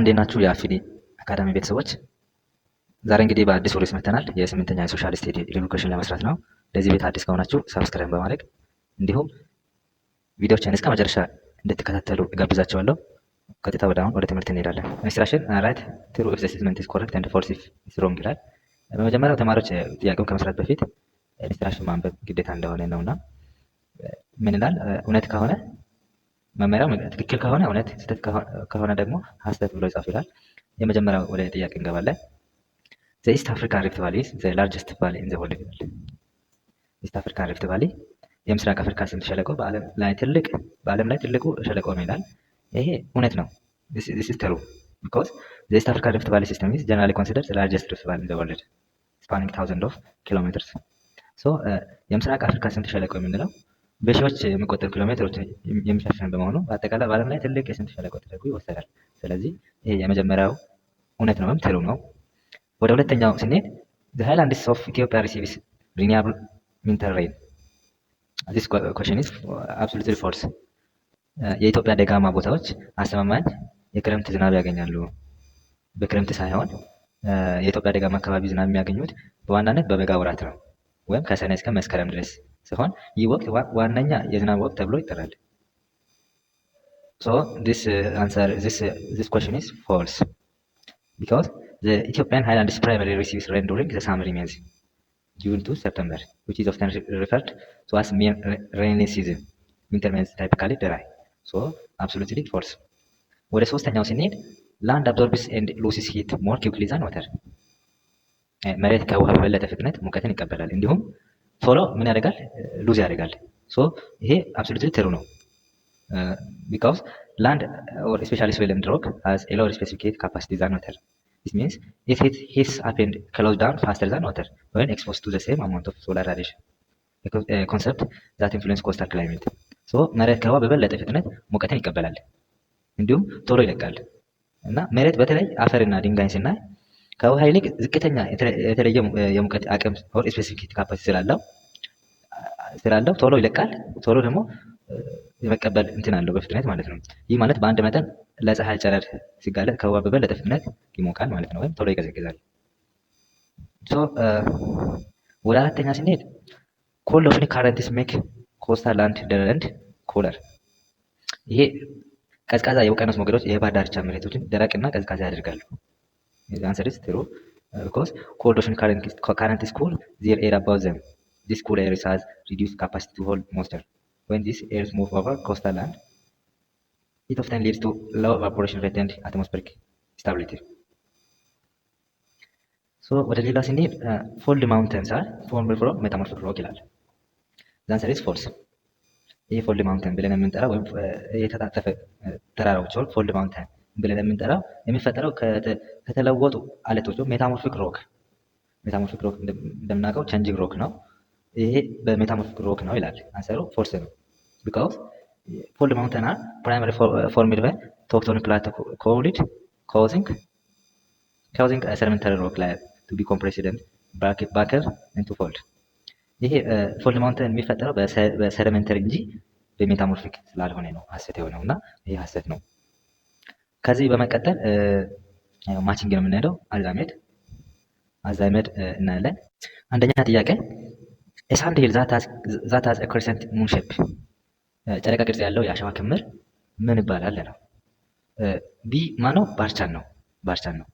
እንዴት ናችሁ የአፊሊ አካዳሚ ቤተሰቦች? ዛሬ እንግዲህ በአዲስ ርዕስ መጥተናል። የስምንተኛ የ social study review question ለመስራት ነው። ለዚህ ቤት አዲስ ከሆናችሁ subscribe በማድረግ እንዲሁም ቪዲዮዎችን እስከ መጨረሻ እንድትከታተሉ እጋብዛችኋለሁ። ቀጥታ ወደ አሁን ወደ ትምህርት እንሄዳለን። Instruction: write true if the statement is correct and false if is wrong ይላል። በመጀመሪያው ተማሪዎች ጥያቄውን ከመስራት በፊት instruction ማንበብ ግዴታ እንደሆነ ነውና ምን ይላል? እውነት ከሆነ መመሪያው ትክክል ከሆነ እውነት፣ ስህተት ከሆነ ደግሞ ሀሰት ብሎ ይጻፍ ይላል። የመጀመሪያው ወደ ጥያቄ እንገባለን። The East African Rift Valley is the largest valley in the world ይላል። East African Rift Valley የምስራቅ አፍሪካ ስምጥ ሸለቆ በዓለም ላይ ትልቁ ሸለቆ ነው ይላል። ይሄ እውነት ነው። This is true because the East African Rift Valley system is generally considered the largest rift valley in the world, spanning thousand of kilometers. So የምስራቅ አፍሪካ ስምጥ ሸለቆ የምንለው በሺዎች የሚቆጠሩ ኪሎ ሜትሮችን የሚሸፍን በመሆኑ በአጠቃላይ በዓለም ላይ ትልቅ የስምጥ ሸለቆ ተደርጎ ይወሰዳል። ስለዚህ ይሄ የመጀመሪያው እውነት ነው ወይም true ነው። ወደ ሁለተኛው ስንሄድ the highlands of Ethiopia receives reliable winter rain. This question is absolutely false. የኢትዮጵያ ደጋማ ቦታዎች አስተማማኝ የክረምት ዝናብ ያገኛሉ። በክረምት ሳይሆን የኢትዮጵያ ደጋማ አካባቢ ዝናብ የሚያገኙት በዋናነት በበጋ ወራት ነው፣ ወይም ከሰኔ እስከ መስከረም ድረስ ሲሆን ይህ ወቅት ዋነኛ የዝናብ ወቅት ተብሎ ይጠራል። So this answer, this question is false because the Ethiopian highlands primarily receives rain during the summer months, June to September, which is often referred to as main rainy season. Winter months typically dry. So absolutely false. ወደ ሶስተኛው ስንሄድ land absorbs and loses heat more quickly than water. መሬት ከውሃ በበለጠ ፍጥነት ሙቀትን ይቀበላል፣ እንዲሁም ቶሎ ምን ያደርጋል? Lose ያደርጋል። So ይሄ absolutely true ነው። Because land, or especially soil and rock, has a lower specific heat capacity than water. This means it heats up and cools down faster than water when exposed to the same amount of solar radiation. A concept that influence coastal climate. So መሬት ከውሃ በበለጠ ፍጥነት ሙቀትን ይቀበላል፣ እንዲሁም ቶሎ ይለቃል። እና መሬት በተለይ አፈርና ድንጋይን ስናይ ከውሃ ይልቅ ዝቅተኛ የተለየ የሙቀት አቅም or specific heat capacity ስላለው ቶሎ ይለቃል፣ ቶሎ ደግሞ የመቀበል እንትን አለው በፍጥነት ማለት ነው። ይህ ማለት በአንድ መጠን ለፀሐይ ጨረር ሲጋለጥ ከውሃ በበለጠ ፍጥነት ይሞቃል ማለት ነው፣ ወይም ቶሎ ይቀዘቅዛል። So ወደ አራተኛ ስንሄድ cold ocean currents make coastal land drier and cooler። ይሄ ቀዝቃዛ የውቅያኖስ ሞገዶች የባህር ዳርቻ መሬቶችን ደረቅና ቀዝቃዛ ያደርጋሉ። Answer is true because cold ocean currents cool the air above them. This cool air has reduced capacity to hold moisture. When these airs move over coastal land, it often leads to low evaporation rate and atmospheric stability. So ወደ ሌላ ስንሄድ fold mountains are formed from metamorphic rock ይላል። The answer is false። ይህ fold mountain ብለን የምንጠራው ወይም የተጣጠፈ ተራራዎች fold mountain ብለን የምንጠራው የሚፈጠረው ከተለወጡ አለቶች metamorphic rock። Metamorphic rock እንደምናውቀው changing rock ነው። ይሄ በ metamorphic rock ነው ይላል። Answer ኡ false ነው። Because fold mountain are primary formed by tectonic plate collide, causing sedimentary rock layer to be compressed and buckle into fold። ይሄ fold mountain የሚፈጠረው በ sedimentary እንጂ በ metamorphic ስላልሆነ ነው ሀሰት የሆነው እና ይሄ ሀሰት ነው። ከዚህ በመቀጠል matching ነው የምንሄደው። አዛመድ እናያለን። አንደኛ ጥያቄ sand hill that has crescent moon shape፣ ጨረቃ ቅርጽ ያለው የአሸዋ ክምር ምን ይባላል ነው። B ማነው? Barchan ነው። Barchan ነው።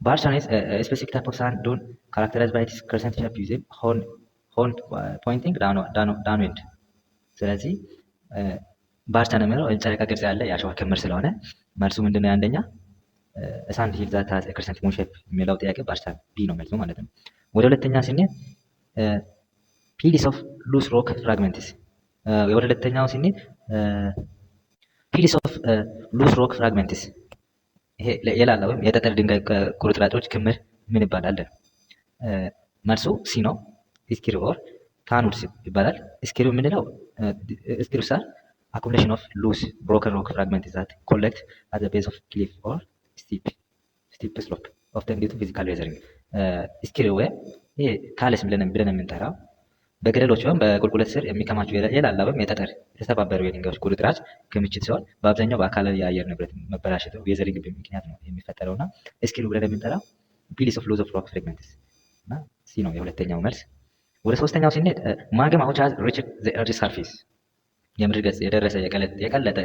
Barchan is specific type of sand dune characterized by its crescent shape with horn pointing downwind። ስለዚህ barchan የሚለው ጨረቃ ቅርጽ ያለ የአሸዋ ክምር ስለሆነ መልሱ ምንድነው? አንደኛ sand hill that has crescent moon shape የሚለው ጥያቄ barchan B ነው መልሱ ማለት ነው። ወደ ሁለተኛ ስንሄድ piles of loose rock fragments፣ ወደ ሁለተኛው ስንሄድ piles of loose rock fragments፣ ይሄ የላላ ወይም የጠጠር ድንጋይ ቁርጥራጮች ክምር ምን ይባላል? መልሱ C ነው። Scree or taludes ይባላል። Scree የምንለው screes are accumulation of loose broken rock fragments that collect at the base of cliff or steep slope, often due to physical weathering። Scree ወይም ይሄ talus ብለን የምንጠራው በገደሎች ወይም በቁልቁለት ስር የሚከማቹ የላላ ወይም የጠጠር የተሰባበሩ የድንጋዮች ቁርጥራጭ ክምችት ሲሆን በአብዛኛው በአካላዊ የአየር ንብረት መበላሸት weathering ምክንያት ነው የሚፈጠረው። እና scree ብለን የምንጠራው piles of loose of rock fragments እና C ነው የሁለተኛው መልስ። ወደ ሶስተኛው ስንሄድ magma which has reached the earth surface፣ የምድር ገጽ የደረሰ የቀለጠ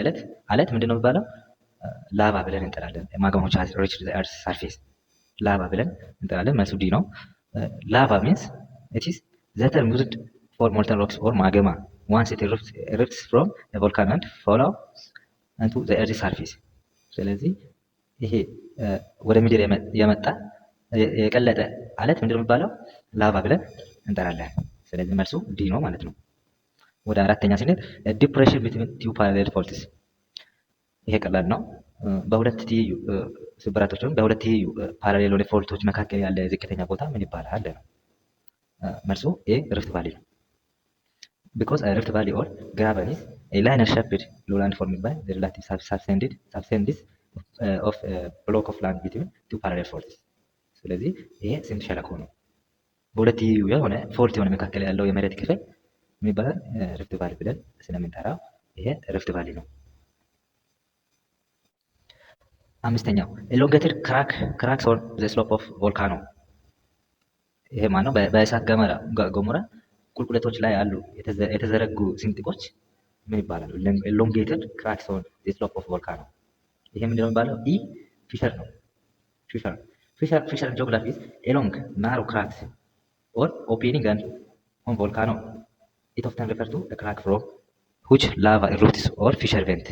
አለት ምንድን ነው የሚባለው? ላቫ ብለን እንጠራለን። Magma which has reached the earth surface lava ብለን እንጠራለን። መልሱ D ነው። Lava means it is the term used for molten rocks or magma once it erupts from volcano and follows onto the earth surface። ስለዚህ ይሄ ወደ ምድር የመጣ የቀለጠ አለት ምንድን ነው የሚባለው? ላቫ ብለን እንጠራለን። ስለዚህ መልሱ D ነው ማለት ነው። ወደ አራተኛ ስንሄድ depression between two parallel faults፣ ይሄ ቀላል ነው። በሁለት ትይዩ ስብራቶች ወይም በሁለት ትይዩ parallel የሆነ fault ኦች መካከል ያለ ዝቅተኛ ቦታ ምን ይባላል ነው። መልሱ A rift valley ነው። Because rift valley or graben is a linear shaped lowland formed by the relative subsidence of block of land between two parallel faults። ስለዚህ ይሄ ስምጥ ሸለቆ ነው። በሁለት ትይዩ የሆነ fault የሆነ መካከል ያለው የመሬት ክፍል ምን ይባላል? Rift valley ብለን ስለምንጠራው ይሄ rift valley ነው። አምስተኛው elongated cracks on the slope of volcano። ይሄ ማነው? በእሳት ገሞራ ቁልቁለቶች ላይ ያሉ የተዘረጉ ስንጥቆች ምን ይባላሉ? Elongated cracks on the slope of volcano። ይሄ ምንድነው የሚባለው? E fissure ነው። Fissure geography is a long narrow cracks or opening and on volcano. It often refer to crack from which lava erupts or fissure vent።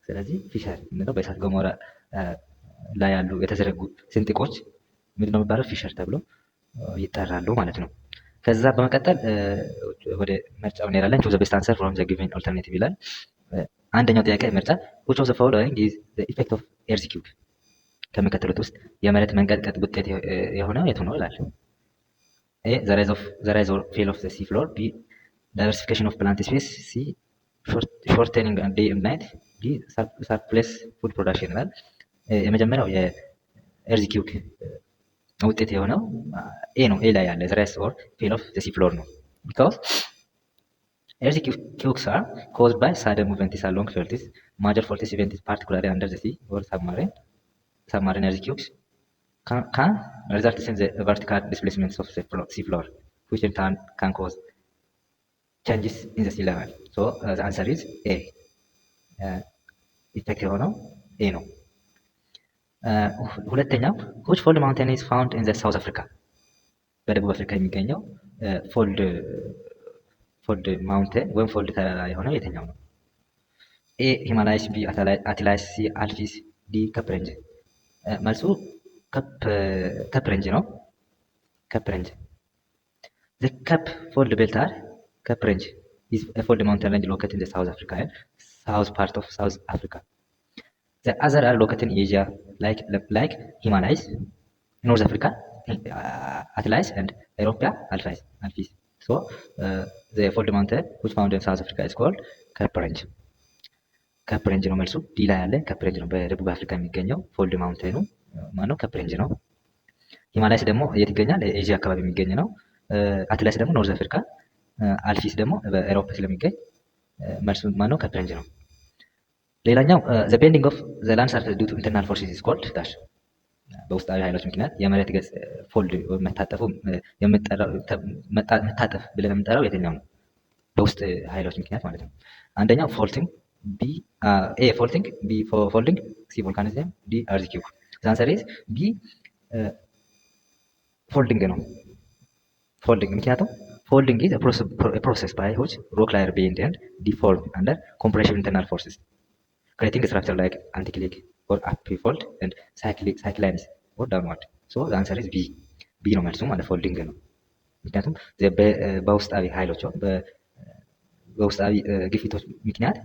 ስለዚህ fissure የምንለው በእሳት ገሞራ ላይ ያሉ የተዘረጉ ስንጥቆች ምንድን ነው የሚባለው? Fissure ተብሎ ይጠራሉ ማለት ነው። ከዛ በመቀጠል ወደ ምርጫው እንሄዳለን። Choose the best answer from the given alternative ይላል። አንደኛው ጥያቄ ምርጫ፣ which of the following is the effect of earthquake፣ ከሚከተሉት ውስጥ የመሬት መንቀጥቀጥ ውጤት የሆነው የቱ ነው ይላል። A the rise or fall of the sea floor፣ B diversification of plant species፣ C shortening day and night፣ D surplus food production ይላል። የመጀመሪያው የ earthquake ውጤት የሆነው A ነው። A ላይ ያለ the rise or fall of the sea floor ነው። Because earthquakes are caused by sudden movements along faults. Major faults events, particularly under the sea or submarine earthquakes, can result in the vertical displacements of the sea floor, which in turn can cause changes in the sea level. So the answer is A. Effect የሆነው A ነው። ሁለተኛው፣ which fold mountain is found in the South Africa? በደቡብ አፍሪካ የሚገኘው fold mountain ወይም fold ተራራ የሆነው የትኛው ነው? A Himalayas፣ B Atlas፣ C Alps፣ D Cape Range። መልሱ Cape Range ነው። Cape Range. The Cape Fold Belt or Cape Range is a fold mountain range located in the South Africa and south part of South Africa. The other are located in Asia, like Himalayas, North Africa, Atlas and Europe, Alps. Alps. So the fold mountain which found in South Africa is called Cape Range. Cape Range ነው መልሱ። D ላይ ያለ Cape Range ነው። በደቡብ አፍሪካ የሚገኘው fold mountain ኑ ማነው? Cape Range ነው። Himalayas ደግሞ የት ይገኛል? ኤዥያ አካባቢ የሚገኝ ነው። Atlas ደግሞ North Africa፣ Alps ደግሞ በኤሮፓ ስለሚገኝ መልሱ ማነው? Cape Range ነው። ሌላኛው the bending of the land surface due to internal forces is called dash። በውስጣዊ ኃይሎች ምክንያት የመሬት ገጽ fold መታጠፉ መታጠፍ ብለን የምንጠራው የትኛው ነው? በውስጥ ኃይሎች ምክንያት ማለት ነው። አንደኛው faulting፣ B A faulting፣ B folding፣ C volcanism፣ D earthquake። The answer is B folding ነው። Folding፣ ምክንያቱም folding is process by which rock layer bend and deform under compression internal forces, creating structure like anticline or upfold and synclines or downward. So the answer is B. B ነው መልሱ ማለት folding ነው። ምክንያቱም በውስጣዊ ኃይሎች፣ በውስጣዊ ግፊቶች ምክንያት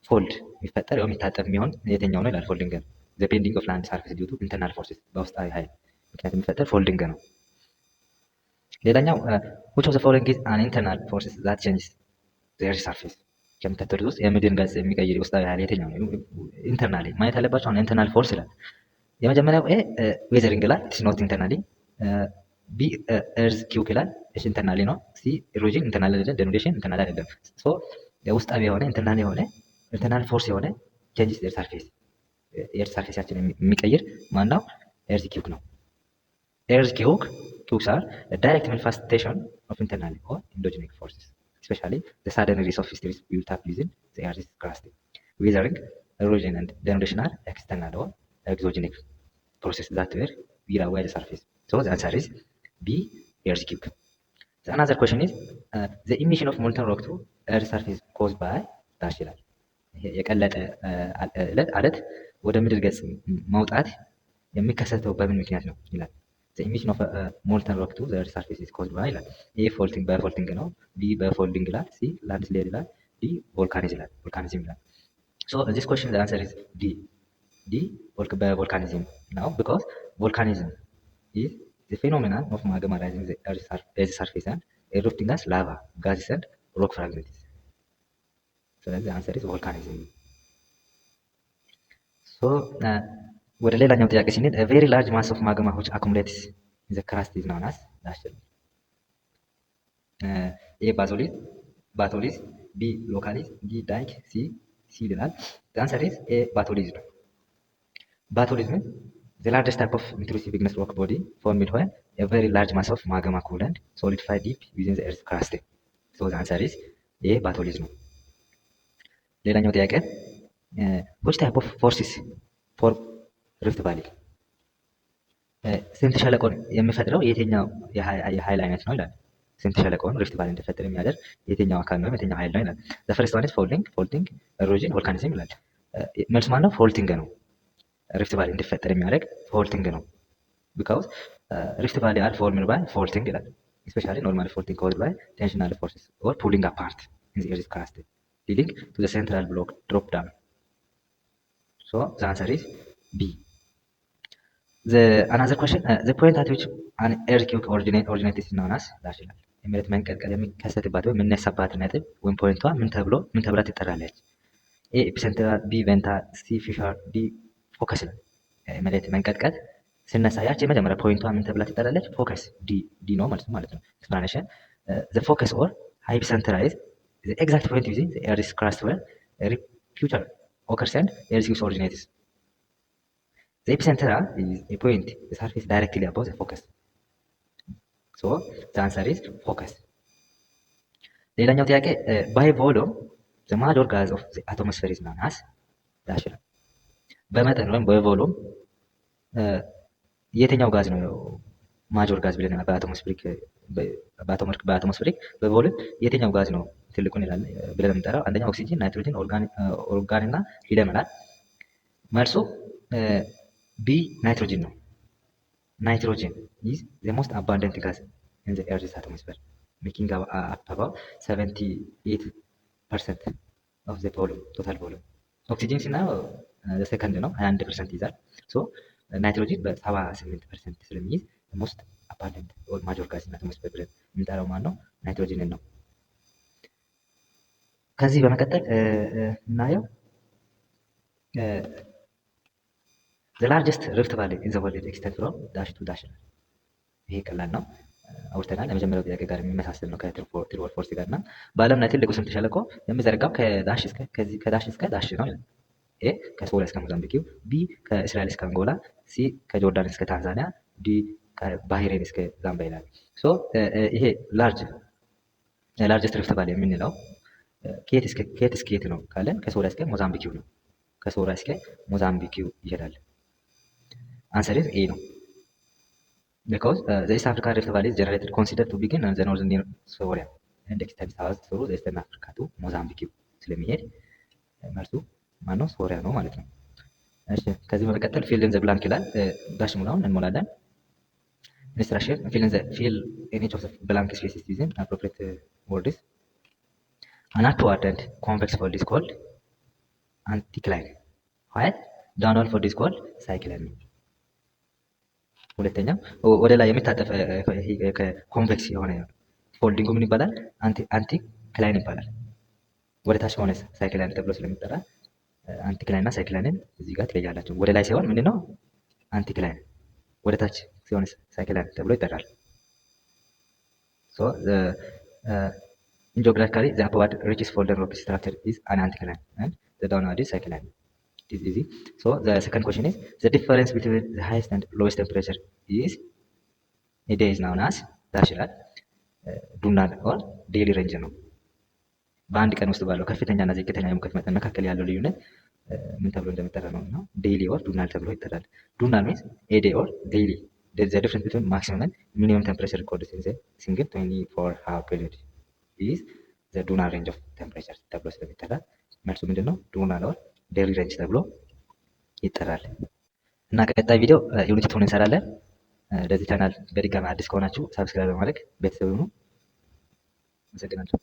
fold የሚፈጠር ወይም የሚታጠፍ የሚሆን የትኛው ነው ይላል። Folding ነው። The bending of land surface due to internal forces፣ በውስጣዊ ኃይል ምክንያት የሚፈጠር folding ነው። ሌላኛው፣ which of the following is an internal forces that changes the earth surface? ከሚከተሉት ውስጥ የምድርን ገጽ የሚቀይር የውስጣዊ ኃይል የትኛው ነው? Internally ማየት ያለባቸው አሁን internal force ይላል። የመጀመሪያው A weathering ይላል። It's not internally. B earthquake ይላል። እሺ internally ነው። C erosion internal አይደለም። Denudation internal አይደለም። So ውስጣዊ የሆነ internal የሆነ internal force የሆነ changes earth surface earth surface ኣችን የሚቀይር ማነው? Earthquake ነው። Earthquakes are direct manifestation of internal or endogenic forces, especially the sudden release of stress built up within the earth's crust. Weathering, erosion and denudation are external or exogenic process that wear away the surface. So the answer is B, earthquake. The another question is the emission of molten rock to earth surface caused by dash ይላል። ይሄ የቀለጠ አለት ወደ ምድር ገጽ መውጣት የሚከሰተው በምን ምክንያት ነው ይላል። The emission of molten rock to the earth surface is caused by ይላል። A faulting በ faulting ነው። B በ folding ይላል። C landslide ይላል። D volcanism ይላል። Volcanism ይላል። So this question, the answer is D. D በ volcanism ነው because volcanism is the phenomenon of magma rising the earth surface and erupting as lava, gases and rock fragments. ስለዚህ answer is volcanism. So ወደ ሌላኛው ጥያቄ ስንሄድ very large mass of magma which accumulates in the crust is known as dash. A batholith, batholith, B laccolith, D dike, C sill ይላል። The answer is A, batholith ነው። Batholith means the largest type of intrusive igneous rock body formed when a very large mass of magma cooled and solidified deep within the earth's crust. So the answer is A, batholith ነው። ሌላኛው ጥያቄ which type of forces form rift valley? ስምጥ ሸለቆን የሚፈጥረው የትኛው የኃይል አይነት ነው ይላል። ስምጥ ሸለቆን rift valley እንዲፈጠር የሚያደርግ የትኛው አካል ነው፣ የትኛው ኃይል ነው ይላል። The first one is folding, faulting, erosion, volcanism ይላል። መልሱ ማነው? Faulting ነው። Rift valley እንዲፈጠር የሚያደርግ faulting ነው። Because rift valley are formed by faulting ይላል። Especially normal faulting caused by tensional forces or pulling apart in the earth's crust, leading to the central block drop down. So the answer is B. The another question, the point at which an earthquake originates is known as dash ይላል። የመሬት መንቀጥቀጥ የሚከሰትባት ወይም የሚነሳባት ነጥብ ወይም point ኧ ምን ተብሎ ምን ተብላ ትጠራለች? A epicenter፣ B vent፣ C fissure፣ D focus ይላል። የመሬት መንቀጥቀጥ ስነሳ ያች የመጀመሪያ point ኧ ምን ተብላ ትጠራለች? Focus D D ነው ማለት ነው። Explanation: the focus or hypocenter is the exact point within the earth's crust where rupture occurs and earthquake originates. The epicenter is a point the surface directly above the focus. So the answer is focus. ሌላኛው ጥያቄ by volume, the major gas of the atmosphere is known as dash ነው። በመጠን ወይም በ volume የትኛው ጋዝ ነው major gas ብለን በ atmospheric በ volume የትኛው ጋዝ ነው ትልቁን ይላል ብለን የምንጠራው? አንደኛ ኦክሲጂን፣ ናይትሮጅን፣ ኦርጋን እና ሂሊየም ይላል። መልሱ B nitrogen ነው። Nitrogen is the most abundant gas in the earth's atmosphere, making up about 78% of the volume, total volume። ኦክሲጂን ስናየው ሰከንድ ነው፣ 21% ይዛል። So nitrogen በ78% ስለሚይዝ most abundant major gas in atmosphere ብለን የምንጠራው ማን ነው? ናይትሮጂንን ነው። ከዚህ በመቀጠል የምናየው the largest rift valley in the world extend from dash to dash ነው። ይሄ ቀላል ነው፣ አውርተናል። የመጀመሪያው ጥያቄ ጋር የሚመሳሰል ነው ከ true or false ጋር እና በዓለም ላይ ትልቁ ስምጥ ሸለቆ የሚዘረጋው ከ dash እስከ ከዚህ ከ dash እስከ dash ነው ይላል። A ከሶሪያ እስከ ሞዛምቢክ፣ B ከእስራኤል እስከ አንጎላ፣ C ከጆርዳን እስከ ታንዛኒያ፣ D ከባህሬን እስከ ዛምቢያ ይላል። So ይሄ largest rift valley የምንለው ከየት እስከ የት ነው ካለን ከሶሪያ እስከ ሞዛምቢክ ነው። ከሶሪያ እስከ ሞዛምቢክ ይሄዳል። Answer is A ነው። Because the East African Rift Valley is generated considered to begin in the northern Soria and extends south through the Eastern Africa to Mozambique ስለሚሄድ መልሱ ማነው? ሶሪያ ነው ማለት ነው። እሺ ከዚህ በመቀጠል fill in the blank ይላል። Dash ሙላውን እንሞላለን። Instruction: fill in each of the blank spaces using appropriate words. An upward and convex fold is called anticline, while downward fold is called syncline ነው። ሁለተኛው ወደ ላይ የሚታጠፍ convex የሆነ folding ኡ ምን ይባላል? Anticline ይባላል። ወደ ታች ከሆነ syncline ተብሎ ስለሚጠራ anticline እና syncline ን እዚህ ጋር ትለያላችሁ። ወደ ላይ ሲሆን ምንድነው? Anticline፣ ወደ ታች ሲሆን syncline ተብሎ ይጠራል። So in geographically, the upward reaches folded rock structure is an anticline and the downward is syncline. It is easy. So the second question is, the difference between the highest and lowest temperature is a day is known as dash ይላል። Diurnal or daily range ነው። በአንድ ቀን ውስጥ ባለው ከፍተኛ እና ዝቅተኛ የሙቀት መጠን መካከል ያለው ልዩነት ምን ተብሎ እንደሚጠራ ነው እና daily or diurnal ተብሎ ይጠራል። Diurnal means a day or daily, the difference between maximum and minimum temperature recorded in the single 24-hour period is the diurnal range of temperature ተብሎ ስለሚጠራ መልሱ ምንድን ነው? Diurnal or daily range ተብሎ ይጠራል። እና ቀጣይ ቪዲዮ unit 2 ን እንሰራለን። ለዚህ ቻናል በድጋሚ አዲስ ከሆናችሁ subscribe በማድረግ ቤተሰብ ሁኑ። አመሰግናለሁ።